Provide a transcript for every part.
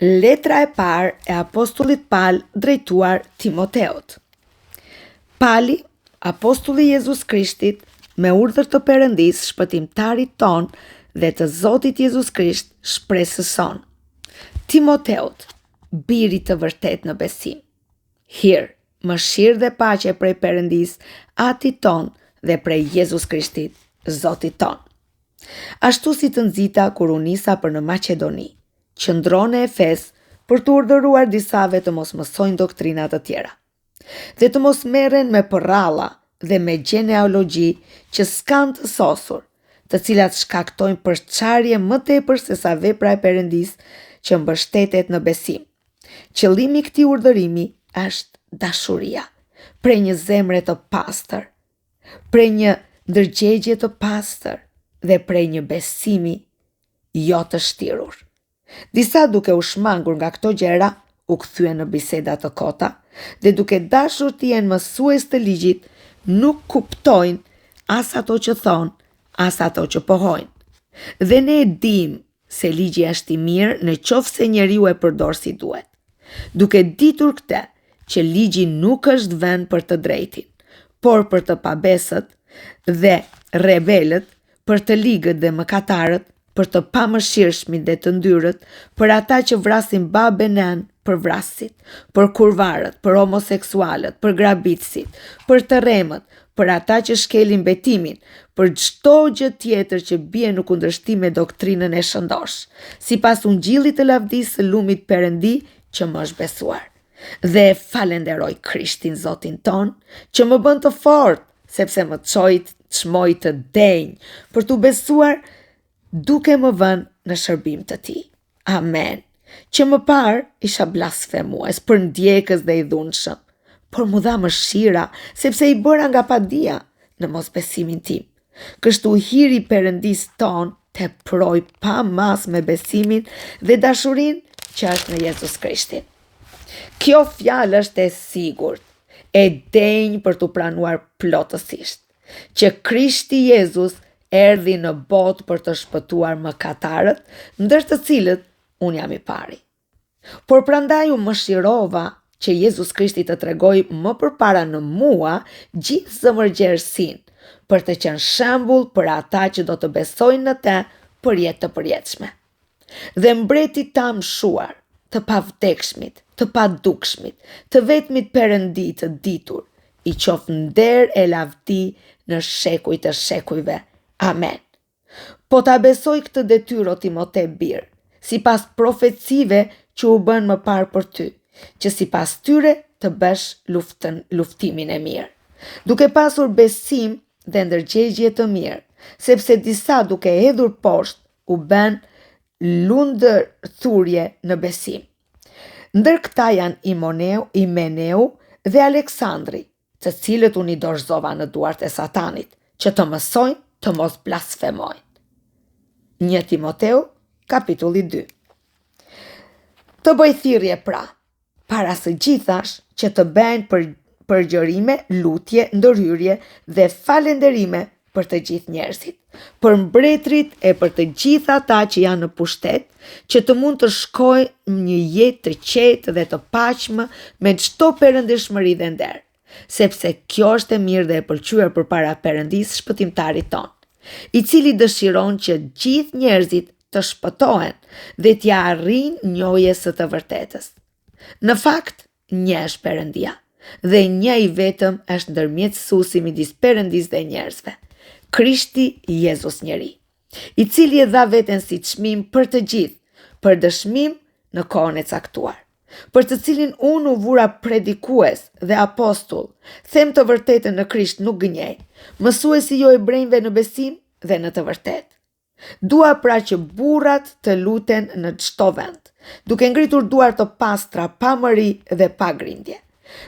Letra e parë e apostullit Pal drejtuar Timoteut. Pali, apostulli i Jezus Krishtit, me urdhër të Perëndisë, shpëtimtarit tonë dhe të Zotit Jezus Krisht, shpresës sonë. Timoteut, birit të vërtetë në besim. Hir, mëshirë dhe paqe prej Perëndisë, Atit tonë dhe prej Jezus Krishtit, Zotit tonë. Ashtu si të nxita kur u nisa për në Maqedoni, qëndro në Efes për t'u urdhëruar disave të mos mësojnë doktrina të tjera dhe të mos merren me përralla dhe me gjenealogji që s'kanë të sosur, të cilat shkaktojnë përçarje më tepër sesa vepra e Perëndisë që mbështetet në besim. Qëllimi i këtij urdhërimi është dashuria, prej një zemre të pastër, prej një ndërgjegje të pastër dhe prej një besimi jo të shtirur. Disa duke u shmangur nga këto gjëra, u kthyen në biseda të kota dhe duke dashur të jenë mësues të ligjit, nuk kuptojnë as ato që thonë, as ato që pohojnë. Dhe ne e dimë se ligji është i mirë në qoftë se njeriu e përdor si duhet. Duke ditur këtë, që ligji nuk është vënë për të drejtin, por për të pabesët dhe rebelët, për të ligët dhe mëkatarët, për të pamëshirshmit dhe të ndyrët, për ata që vrasin babë e nënë, për vrasësit, për kurvarët, për homoseksualët, për grabitësit, për të rremët, për ata që shkelin betimin, për çdo gjë tjetër që bie në kundërshtim me doktrinën e shëndoshë, sipas ungjillit të lavdisë së lumit Perëndi që më është besuar. Dhe e falenderoj Krishtin Zotin tonë, që më bën të fortë, sepse më çoi çmoi të denjë për t'u besuar duke më vënë në shërbim të tij. Amen. Që më parë isha blasfemues, përndjekës dhe i dhunshëm, por m'u dha mëshira, sepse i bëra nga padija në mosbesimin tim. Kështu hiri i Perëndisë tonë teproi pa masë me besimin dhe dashurinë që është në Jezus Krishtin. Kjo fjalë është e sigurt, e denjë për t'u pranuar plotësisht, që Krishti Jezus erdhi në botë për të shpëtuar mëkatarët, ndër të cilët unë jam i pari. Por prandaj u mëshirova që Jezus Krishti të tregojë më përpara në mua gjithë zemërgjerësinë, për të qenë shembull për ata që do të besojnë në te për jetë të përjetshme. Dhe mbretit të amshuar, të pavdekshmit, të padukshmit, të vetmit Perëndi të ditur, i qoftë nder e lavdi në shekuj të shekujve. Amen. Po ta besoj këtë detyrë o Timote bir, sipas profecive që u bënë më parë për ty, që sipas tyre të bësh luftën, luftimin e mirë. Duke pasur besim dhe ndërgjegje të mirë, sepse disa duke hedhur poshtë u bënë lundërthurje në besim. Ndër këta janë Imoneu, Imeneu dhe Aleksandri, të cilët unë i dorëzova në duart e Satanit, që të mësojnë të mos blasfemojnë. 1 Timoteu, kapitulli 2. Të bëj thirrje pra, para së gjithash që të bëhen për përgjërime, lutje, ndërhyrje dhe falenderime për të gjithë njerëzit, për mbretërit e për të gjithë ata që janë në pushtet, që të mund të shkojmë një jetë të qetë dhe të paqme me çdo perëndishmëri dhe nder, sepse kjo është e mirë dhe e pëlqyer përpara Perëndisë shpëtimtarit tonë, i cili dëshiron që gjithë njerëzit të shpëtohen dhe t'ia arrijnë njohjes së të vërtetës. Në fakt, një është Perëndia dhe një i vetëm është ndërmjetësuesi midis Perëndisë dhe njerëzve, Krishti Jezus njeri, i cili e dha veten si çmim për të gjithë, për dëshmim në kohën e caktuar, për të cilin unë u vura predikues dhe apostull, them të vërtetën në Krisht nuk gënjej, mësues i johebrenjve në besim dhe në të vërtetë. Dua pra që burrat të luten në çdo vend, duke ngritur duar të pastra, pa mëri dhe pa grindje.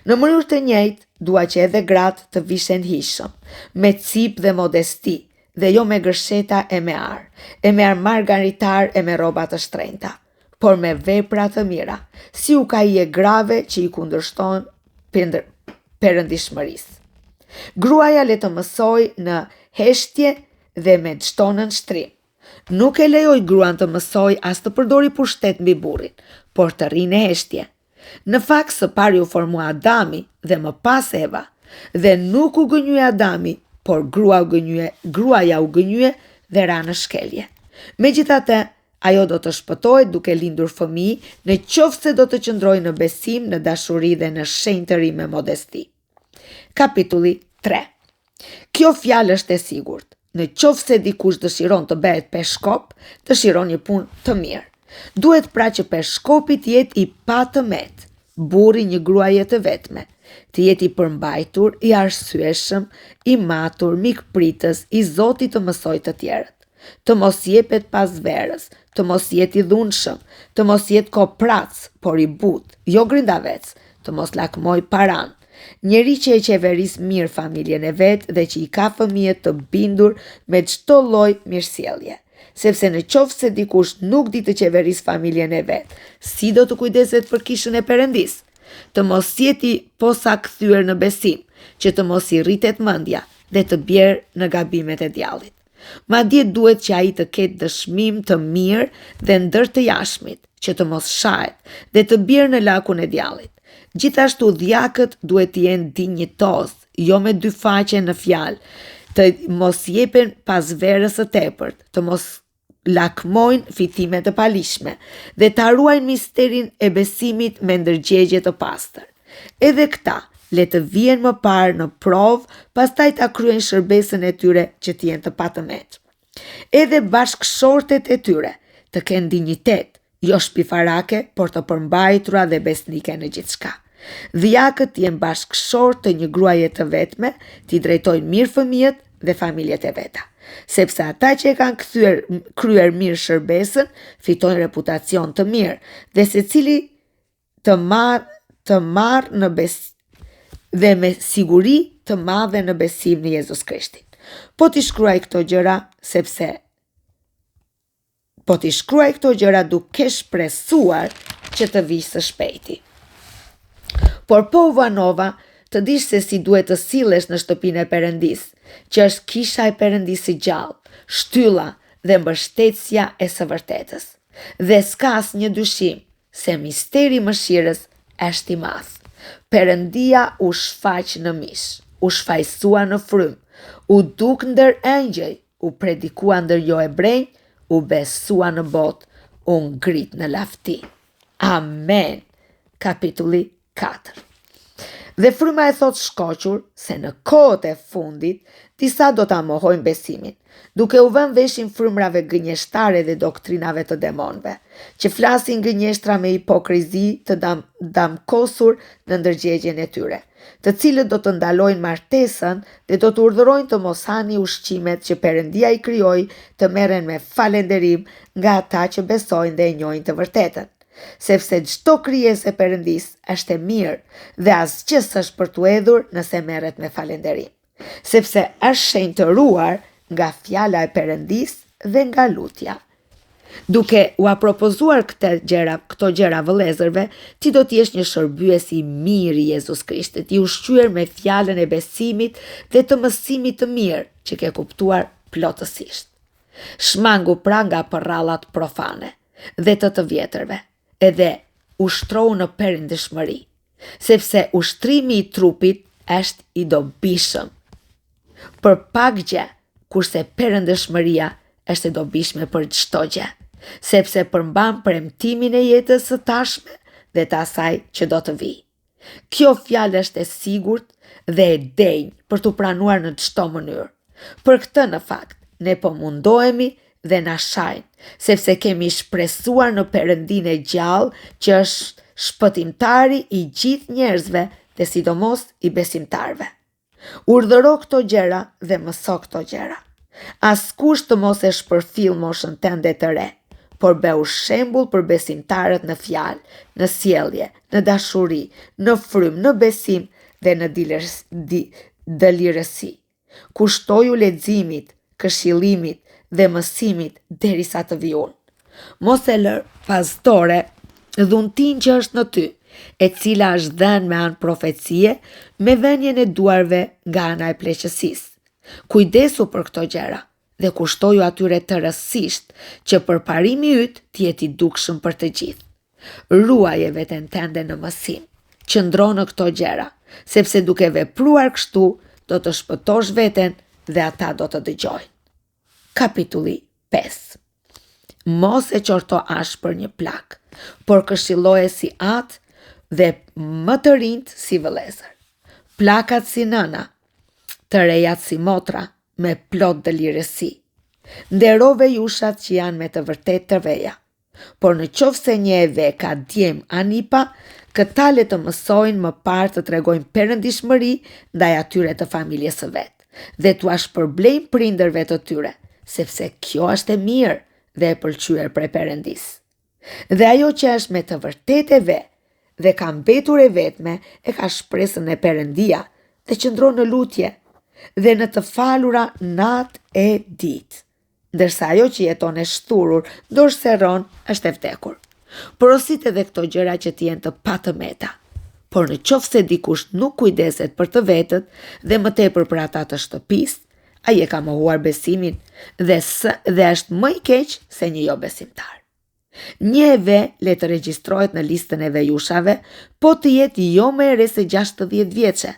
Në mënyrë të njëjtë, dua që edhe gratë të vishen hijshëm, me cipë dhe modesti, dhe jo me gërsheta e me ar, e me margaritarë e me rroba të shtrenjta, por me vepra të mira, si u ka hije grave që i kundërshtojnë perëndishmërisë. Gruaja le të mësojë në heshtje dhe me çdo nënshtrim. Nuk e lejoj gruan të mësojë as të përdori pushtet mbi burrin, por të rrijë në heshtje. Në fakt, së pari u formua Adami dhe më pas Eva. Dhe nuk u gënjye Adami, por grua u gënjye, gruaja u gënjye dhe ra në shkelje. Megjithatë, ajo do të shpëtohet duke lindur fëmijë, në qoftë se do të qëndrojë në besim, në dashuri dhe në shenjtëri me modesti. Kapitulli 3. Kjo fjalë është e sigurt. Në qoftë se dikush dëshiron të bëhet peshkop, dëshiron një punë të mirë. Duhet pra që peshkopi të jetë i patëmetë, burrë i një gruaje të vetme, të jetë i përmbajtur, i arsyeshëm, i matur, mikpritës, i zoti të mësojë të tjerët. Të mos jepet pas verës, të mos jetë i dhunshëm, të mos jetë koprac, por i butë, jo grindavec, të mos lakmojë paranë. Njeri që e qeveris mirë familjen e vet dhe që i ka fëmijët të bindur me çdo lloj mirësjellje. Sepse në qoftë se dikush nuk di të qeverisë familjen e vet, si do të kujdeset për kishën e Perëndisë? Të mos jetë i posakthyer në besim, që të mos i rritet mendja dhe të bjerë në gabimet e djallit. Madje duhet që ai të ketë dëshmim të mirë dhe ndër të jashtmit, që të mos shahet dhe të bjerë në lakun e djallit. Gjithashtu dhjakët duhet të jenë dinjitozë, jo me dy faqe në fjalë, të mos jepen pas verës së tepërt, të mos lakmojnë fitime të paligjshme dhe ta ruajnë misterin e besimit me ndërgjegje të pastër. Edhe këta, le të vihen më parë në provë, pastaj ta kryejnë shërbesën e tyre që të jenë të patëmetë. Edhe bashkëshortet e tyre të kenë dinjitet, jo shpifarake, por të përmbajtura dhe besnike në gjithçka. Dhjakët të jenë bashkëshortë të një gruaje të vetme, t'i drejtojnë mirë fëmijët dhe familjet e veta. Sepse ata që e kanë kthyer kryer mirë shërbesën, fitojnë reputacion të mirë dhe secili të marrë të marrë në bes dhe me siguri të madhe në besim në Jezus Krishtin. Po t'i shkruaj këto gjëra sepse Po t'i shkruaj këto gjëra duke shpresuar që të vij së shpejti. Por po u vonova të dish se si duhet të sillesh në shtëpinë e Perëndisë, që është kisha e Perëndisë së gjallë, shtylla dhe mbështetësja e së vërtetës. Dhe s'ka asnjë dyshim se misteri i mëshirës është i madh. Perëndia u shfaq në mish, u shfajësua në frymë, u duk ndër engjëj, u predikua ndër johebrenj, u besua në botë, u ngrit në lavdi. Amen. Kapitulli 4. Dhe fryma e thotë shkoqur se në kohët e fundit disa do ta mohojnë besimin, duke u vënë veshin frymërave gënjeshtare dhe doktrinave të demonëve, që flasin gënjeshtra me hipokrizi të dam, damkosur në ndërgjegjen e tyre. të cilët do të ndalojnë martesën dhe do të urdhërojnë të mos hani ushqimet që Perëndia i krijoi të merren me falënderim nga ata që besojnë dhe e njohin të vërtetën. Sepse çdo krijesë e Perëndisë është e mirë dhe asgjë s'është për t'u hedhur nëse merret me falënderim. Sepse është shenjtëruar nga fjala e Perëndisë dhe nga lutja. Duke ua propozuar këte gjëra, këto gjëra vëllezërve, ti do të jesh një shërbyes i mirë i Jezus Krishtit, i ushqyer me fjalën e besimit dhe të mësimit të mirë që ke kuptuar plotësisht. Shmangu pra nga përrallat profane dhe të të vjetërve, edhe ushtrohu në perëndishmëri, sepse ushtrimi i trupit është i dobishëm për pak gjë, kurse perëndishmëria është e dobishme për çdo gjë, sepse përmban premtimin e jetës së tashme dhe të asaj që do të vijë. Kjo fjalë është e sigurt dhe e denjë për t'u pranuar në çdo mënyrë. Për këtë në fakt, ne po mundohemi dhe na shajnë, sepse kemi shpresuar në Perëndinë e gjallë që është shpëtimtari i gjithë njerëzve dhe sidomos i besimtarëve. Urdhëro këto gjëra dhe mëso këto gjëra. Askush të mos e shpërfillë moshën tënde të re, por bëhu shembull për besimtarët në fjalë, në sjellje, në dashuri, në frymë, në besim dhe në dëlirësi. Kushtoju leximit, këshillimit dhe mësimit derisa të vij unë. Mos e lër pas dore dhuntinë që është në ty, e cila është dhënë me anë profecie, me vënien e duarve nga ana e pleqësisë. Kujdesu për këto gjëra dhe kushtoju atyre tërësisht, që përparimi yt të jetë i dukshëm për të gjithë. Ruaje veten tënde në mësim. Qëndro në këto gjëra, sepse duke vepruar kështu do të shpëtosh veten dhe ata do të dëgjojnë. Kapitulli 5 Mos e qorto ashpër një plak, por këshilloje si atë dhe më të rinjtë si vëllezër. Plakat si nëna, të rejat si motra, me plot dëlirësi. Ndero vejushat që janë me të vërtetë të veja. Por në qoftë se një e ve ka djem a nipa, këta le të mësojnë më parë të tregojnë perëndishmëri ndaj atyre të familjes së vet, dhe t'ua shpërblejnë prindërve të tyre, sepse kjo është e mirë dhe e pëlqyer prej Perëndisë. Dhe ajo që është me të vërtetë e ve dhe ka mbetur e vetme, e ka shpresën te Perëndia dhe qëndron në lutje dhe në të falura natë e ditë. ndërsa ajo që jeton e shthurur, dorëserron, është e vdekur. Porosit edhe këto gjëra që të jenë të pa të meta. Por në qoftë se dikush nuk kujdeset për të vetët dhe më tepër për ata të shtëpisë, ai e ka mohuar besimin dhe, së, dhe është më i keq se një jobesimtar. Një e ve le të regjistrohet në listën e vejushave, po të jetë jo më e re se 60 vjeçe,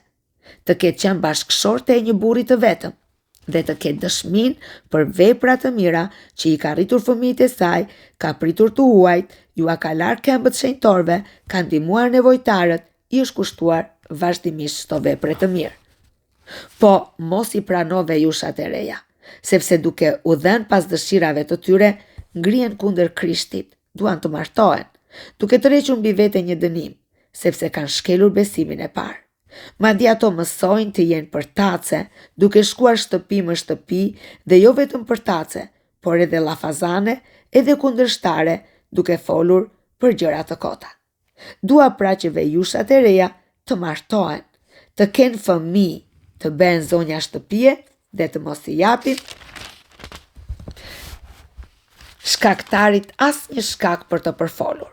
të ketë qenë bashkëshorte e një burri të vetëm dhe të ketë dëshminë për vepra të mira që i ka rritur fëmijët e saj, ka pritur të huajt, jua ka larë këmbët shenjtorëve, ka ndihmuar nevojtarët, i është kushtuar vazhdimisht çdo vepre të mirë. Po mos i prano vejushat e reja, sepse duke u dhënë pas dëshirave të tyre, ngrihen kundër Krishtit, duan të martohen, duke tërhequr mbi vete një dënim, sepse kanë shkelur besimin e parë. Madje ato mësojnë të jenë përtace, duke shkuar shtëpi më shtëpi dhe jo vetëm përtace, por edhe llafazane, edhe kundërshtare, duke folur për gjëra të kota. Dua pra që vejushat e reja të martohen, të kenë fëmijë, të bëhen zonja shtëpie dhe të mos i japin shkaktarit asnjë shkak për të përfolur,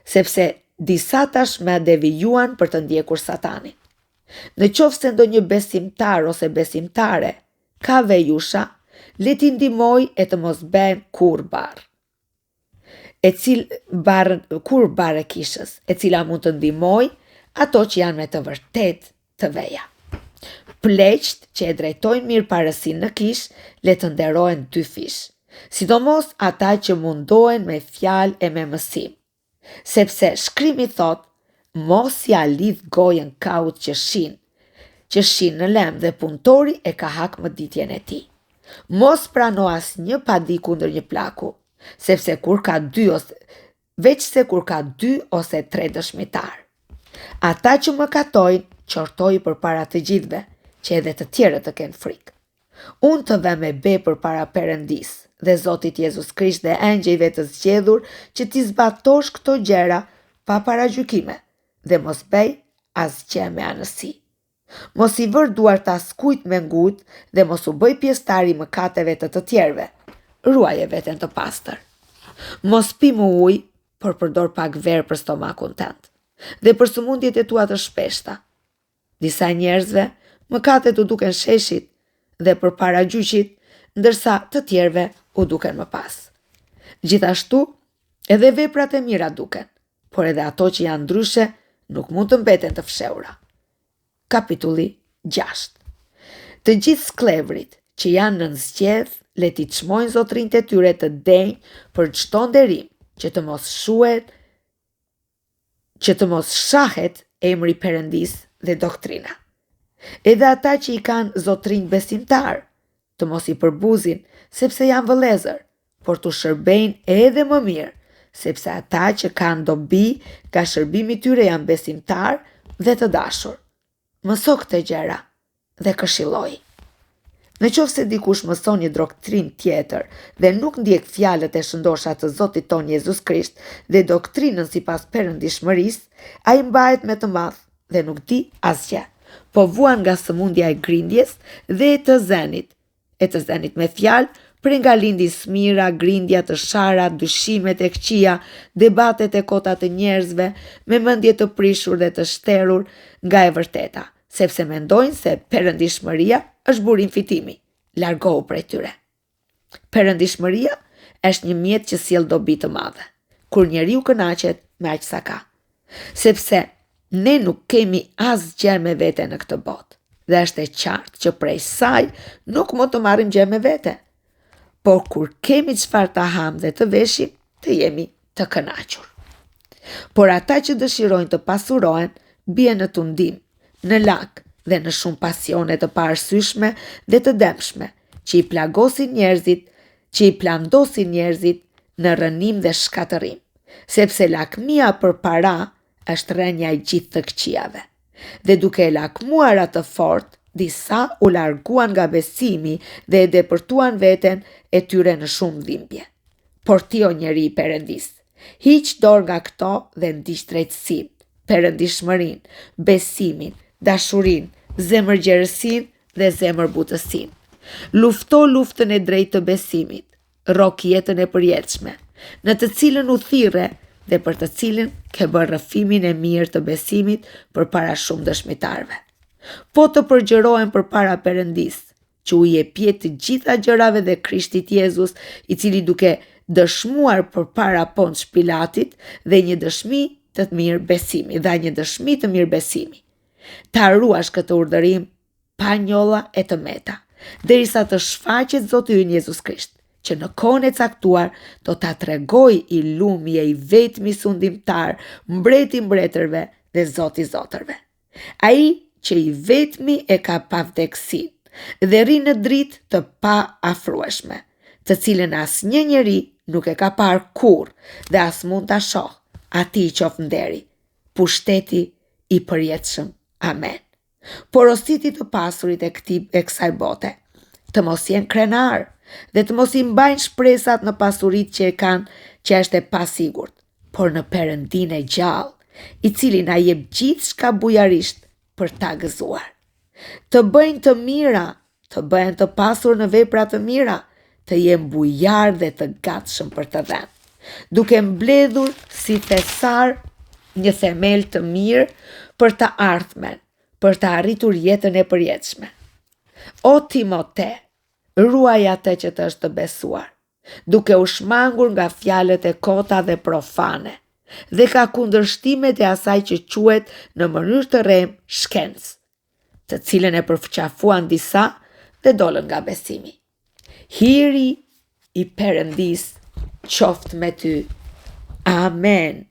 sepse disa tashmë devijuan për të ndjekur satanin. Në qoftë se ndonjë besimtar ose besimtare ka vejusha, le t'i ndihmojë e të mos bëhen kurrë barrë. E cil barrë kurrë barrë e kishës, e cila mund të ndihmojë ato që janë me të vërtetë të veja. Pleqtë që e drejtojnë mirë parësinë në kishë, le të nderohen dyfish, sidomos ata që mundohen me fjalë e me mësim. Sepse shkrimi thotë, mos ia lidh gojën kaut që shin, që shin në lëmë dhe punëtori e ka hak mëditjen e tij. Mos prano asnjë padi kundër një plaku, sepse kur ka dy ose veçse kur ka dy ose tre dëshmitarë. Ata që mëkatojnë, qortoji përpara të gjithëve, që edhe të tjerët të kenë frikë. Unë të vë me be përpara Perëndisë dhe Zotit Jezus Krisht dhe engjëjve të zgjedhur që t'i zbatosh këto gjëra pa paragjykime dhe mos bëj asgjë me anësi. Mos i vër duart askujt me ngut dhe mos u bëj pjesëtar i mëkateve të të tjerëve. Ruaje veten të pastër. Mos pi më ujë, por përdor pak verë për stomakun tënd dhe për sëmundjet e tua të shpeshta. Disa njerëzve mëkatet u duken sheshit dhe përpara gjyqit, ndërsa të tjerëve u duken më pas. Gjithashtu, edhe veprat e mira duken, por edhe ato që janë ndryshe nuk mund të mbeten të fshehura. Kapitulli 6. Të gjithë skllevërit që janë nën zgjedhë, le t'i çmojnë zotërinjtë e tyre të denjë për çdo nderim, që të mos shuhet, që të mos shahet emri i Perëndisë dhe doktrina. Edhe ata që i kanë zotërinjtë besimtarë, të mos i përbuzin, sepse janë vëllezër, por t'u shërbejnë edhe më mirë, sepse ata që kanë dobi nga shërbimi i tyre janë besimtarë dhe të dashur. Mëso këto gjëra dhe këshilloji. Në qoftë se dikush mëson një doktrinë tjetër dhe nuk ndjek fjalët e shëndosha të Zotit tonë Jezus Krisht dhe doktrinën sipas perëndishmërisë, ai mbahet me të madh dhe nuk di asgjë. Po vuan nga sëmundja e grindjes dhe e të zënit, e të zënit me fjalë, prej nga lindin smira, grindja, të sharat, dyshimet e këqija, debatet e kota të njerëzve me mendje të prishur dhe të shterur nga e vërteta, sepse mendojnë se perëndishmëria është burim fitimi. Largohu prej tyre. Perëndishmëria është një mjet që sjell dobi të madhe, kur njeriu kënaqet me aq sa ka. Sepse ne nuk kemi asgjë me vete në këtë botë dhe është e qartë që prej saj nuk mund të marrim gjë me vete. Por kur kemi çfarë të hamë dhe të veshim, të jemi të kënaqur. Por ata që dëshirojnë të pasurohen, bien në tundim, në lak dhe në shumë pasione të paarsyeshme dhe të dëmshme, që i plagosin njerëzit, që i plandosin njerëzit në rrënim dhe shkatërrim, sepse lakmia për para është rrënja e gjithë të këqijave. Dhe duke e lakmuar atë fort, disa u larguan nga besimi dhe e depërtuan veten e tyre në shumë dhimbje. Por ti o njeri i Perëndisë, hiq dorë nga këto dhe ndiq drejtësinë, perëndishmërinë, besimin, dashurinë, zemërgjerësinë dhe zemërbutësinë. Lufto luftën e drejtë të besimit, rrok jetën e përjetshme, në të cilën u thirre dhe për të cilën ke bërë rrëfimin e mirë të besimit përpara shumë dëshmitarëve. Po të përgjërohem përpara Perëndisë, që u jep jetë të gjitha gjërave dhe Krishtit Jezus, i cili duke dëshmuar përpara Ponc Pilatit dhe një dëshmi të mirë besimi, dha një dëshmi të mirë besimi. Ta ruash këtë urdhërim pa njolla e të meta, derisa të shfaqet Zoti ynë Jezus Krisht, që në kohën e caktuar do ta tregojë i lumi e i vetmi sundimtar, mbreti i mbretërve dhe Zoti i zotërve. Ai që i vetmi e ka pavdekësinë dhe rri në dritë të paafrueshme, të cilën asnjë njeri nuk e ka parë kurrë dhe as mund ta shohë, atij i qoftë nderi, pushteti i përjetshëm. Amen. Porositi të pasurit e këtij e kësaj bote, të mos jenë krenarë dhe të mos i mbajnë shpresat në pasuritë që e kanë, që është e pasigurt, por në Perëndinë e gjallë, i cili na jep gjithçka bujarisht për ta gëzuar. Të bëjnë të mira, të bëhen të pasur në vepra të mira, të jenë bujarë dhe të gatshëm për të dhënë, duke mbledhur si thesar një themel të mirë për të ardhmen, për të arritur jetën e përjetshme. O Timote, ruaj atë që të është besuar, duke u shmangur nga fjalët e kota dhe profane, dhe nga kundërshtimet e asaj që quhet në mënyrë të rremë shkencë, të cilën e përqafuan disa dhe dolën nga besimi. Hiri i Perëndisë qoftë me ty. Amen.